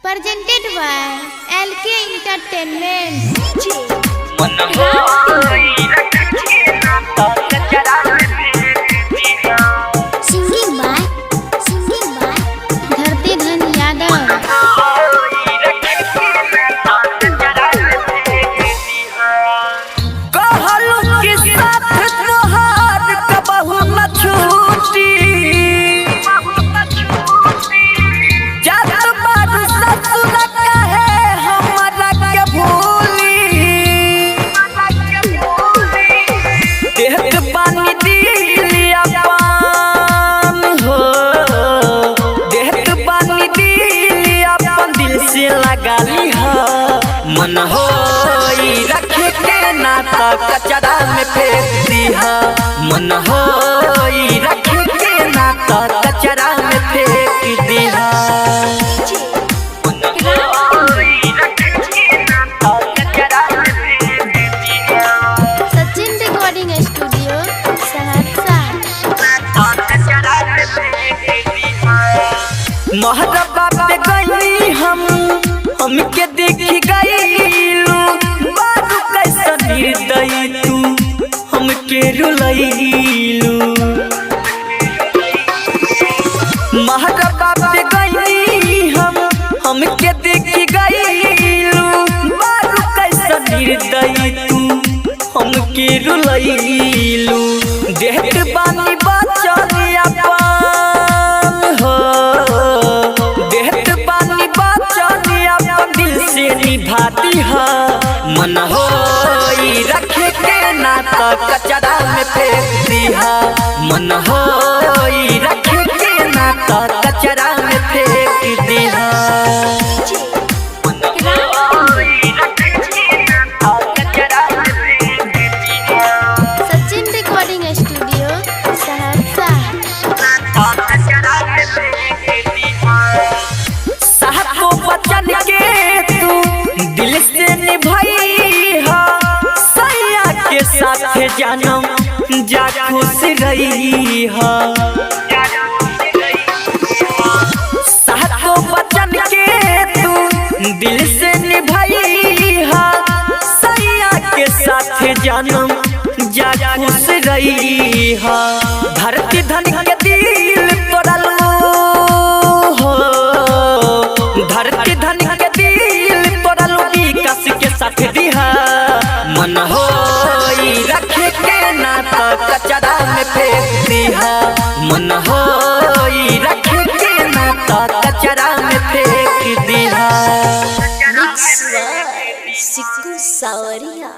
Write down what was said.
Presented by LK Entertainment. Singing by Dharti Dhan Yadav. कहलू के साथ तोहार कबहू न छूटी। जात बारू ससुर काहे हमरा के भूली। देहत बानी दिल अपन हो, देहत बानी दिल अपन दिल से लगा लीहा। मन हो रखे के नाता कचरा में फेंक दीहा। मन हो रखे के नाता कचरा में फेंक दीहा। Sachin Recording Studio, Saharsa. महरबा पे गई हम, हमके देखी गईलू। बारू कैसन निर्दयी तू हमके रुलैलू। महरबा पे गई हम, हमके देखी गईलू। बारू कैसन निर्दयी तू हमके रुलैलू। देहत बानी बचल अपन हो, देहत बानी बचल अपन दिल से निभाती हा। मन हो रखे के नाता कचरा में फेंक दीहा। मन हो रखे के नाता कचरा में फेंक दीहा। Sachin Recording Studio, Saharsa. साहब बचन के तू दिल से निभाई हा। सैया के साथ जानम जा खुश रही हा। साहब बचन के तू दिल से निभाई हा। सैया के साथ जानम जा खुश रही हा। धरती धन के दिल तोड़लू हो, धरती धन के दिल तोड़लू विकास के साथ दिहा। मन हो रखे के नाता कचरा में फेंक दिहा। मन हो रखे के नाता कचरा में फेंक दिहा। Mix by Siku Sawaria.